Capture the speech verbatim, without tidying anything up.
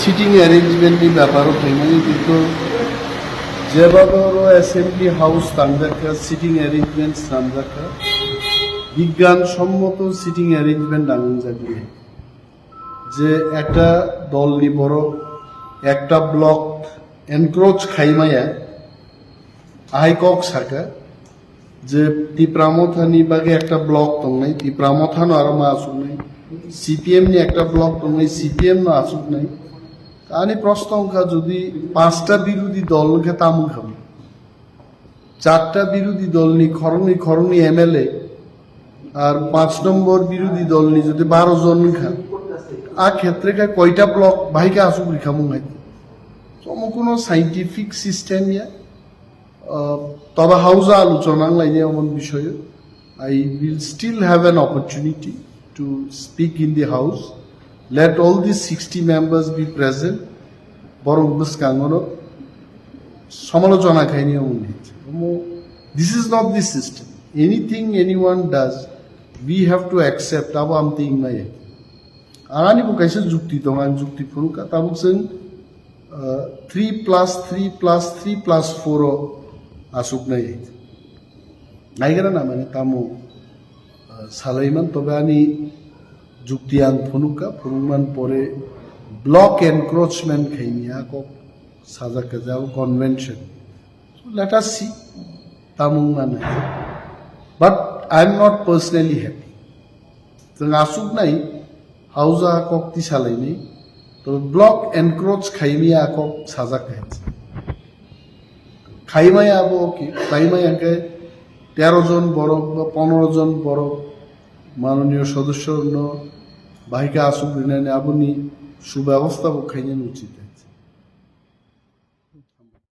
Sitting arrangement ni ব্যাপারও ফেমানি কিন্তু যেভাবে ওরা অ্যাসেম্বলি হাউস তানজাকা, সিটিং অ্যারেঞ্জমেন্টস তানজাকা, বিজ্ঞান সম্মত সিটিং অ্যারেঞ্জমেন্ট আনজাগি যে একটা দল নি বড় একটা ব্লক এনক্রোচ খাইমায়া আই কক সাকা যে তিপ্রা মথানি বাগে একটা ব্লক tongnai, তিপ্রা মথানো আরো মা আসুক নাই, সিপিএম নি একটা ব্লক tongnai, সিপিএম no আসুক নাই। Ani প্রশ্ন অংখা যদি পাঁচটা বিরোধী দল অংখা তামুন খাম, চারটা বিরোধী দল নি খরনি খরনি এমএলএ আর পাঁচ নম্বর বিরোধী দল নি যদি বারো জন অংখা, আ ক্ষেত্রে কা কয়টা ব্লক ভাইকে আসুক রিখামুং হাই? তো কোনো সাইন্টিফিক সিস্টেম ইয়া Uh, তবে হাউসে আলোচনা লাইনে এমন বিষয়ে I will still have an opportunity to speak in the house. Let all these sixty members be present. বরং বসকাঙ্গনো সমালোচনা খাইনি এমন হয়েছে। This is not the system. Anything anyone does, we have to accept. Abo am ting nai. Arani bo kaisa jukti tong, ang jukti phunukha. Tabuk chwng three plus three plus three plus four o asuknai. Naigana na mane tamo, ah, salaiman, tobe ani jukti ang phunukha, phunukman pore block encroachment khaini a kok sajak kajao convention. So let us see, tamung man hai. But I am not personally happy. Chwng asuknai hauja kok tisalaini, to block encroach khaimaya kok sajak hai. Khaimaya abo ki, khaimaya ke tero jon borok ba pondro jon borok manoniyo sodosyo no bahai khe asuk rinani aboni subebostha bo khainani uchit hai.